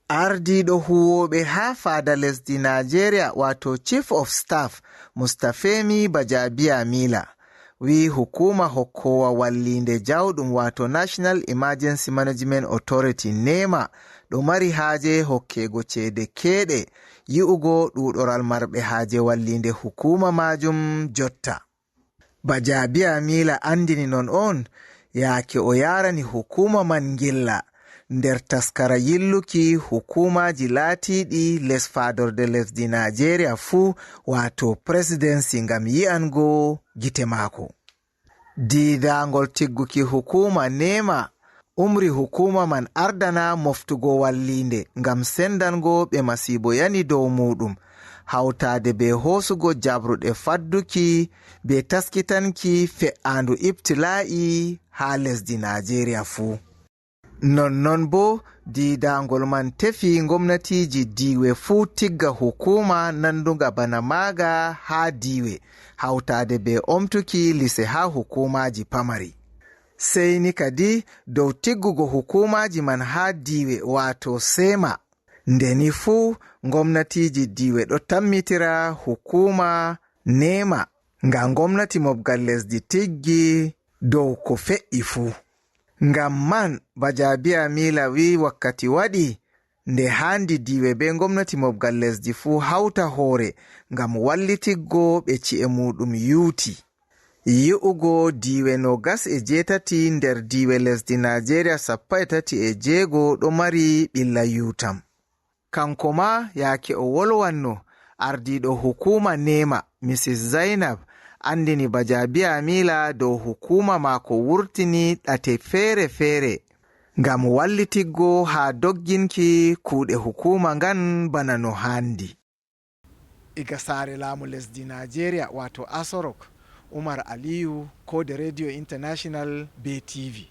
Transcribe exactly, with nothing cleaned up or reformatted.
Ardiiɗo huwooɓe haa faada lesdi Naajeeriya, waato Chief of Staff, Mustafemi Bajabiamila, wiyi hukuuma hokkoowa walliinde jawɗum, waato National Emergency Management Authority, nema, ɗo mari haaje hokkeego ceede keeɗe, yi'ugo ɗuuɗoral marɓe haaje walliinde hukuuma maajum jotta. Bajabiamila anndini non on, yaake o yaarani hukuuma man ngilla nder taskara yilluki hukuumaaji laatiiɗi les faadorde lesdi Naajeeriya fuu, waato presidency, ngam yi'ango gite maako. Diidaangol tigguki hukuuma nema umri hukuuma man ardana moftugo walliinde ngam sendango ɓe masiibo yani dow muuɗum, hawtaade bee hoosugo jabruɗe fadduki bee taskitanki fe'aandu ibtilaa'i haa lesdi Naajeeriya fuu. Nonnon boo, diidaangol man tefi ngomnatiiji diiwe fuu tigga hukuuma nandunga bana maaga haa diiwe, hawtaade bee omtuki lise haa hukuumaaji pamari. Sey ni kadi dow tiggugo hukuumaaji man haa diiwe, waato sema. Nde ni fuu, ngomnatiiji diiwe ɗo tammitira hukuuma nema nga ngomnati mobgal lesdi tiggi dow ko fe'i fuu. Ngam man, Bajabiamila wiyi wakkati waɗi nde haandi diiwe bee ngomnati mobgal lesdi fuu hawta hoore ngam wallitiggo ɓe ci'e muuɗum yuuti. Yi'ugo diiwe noogas e jeetati nder diiwe lesdi Naajeeriya sappo e tati e jeego ɗo mari ɓilla yuutam. Kanko maa, yaake o wolwanno, ardiiɗo hukuuma nema, Misis Zainab, anndini Bajabiamila dow hukuuma maako wurtini ɗate feere-feere ngam wallitiggo haa dogginki kuuɗe hukuuma ngan bana no haandi. Iga saare laamu lesdi Naajeeriya, waato Asorok, Umar Aliyu, koode Radio International bee T V.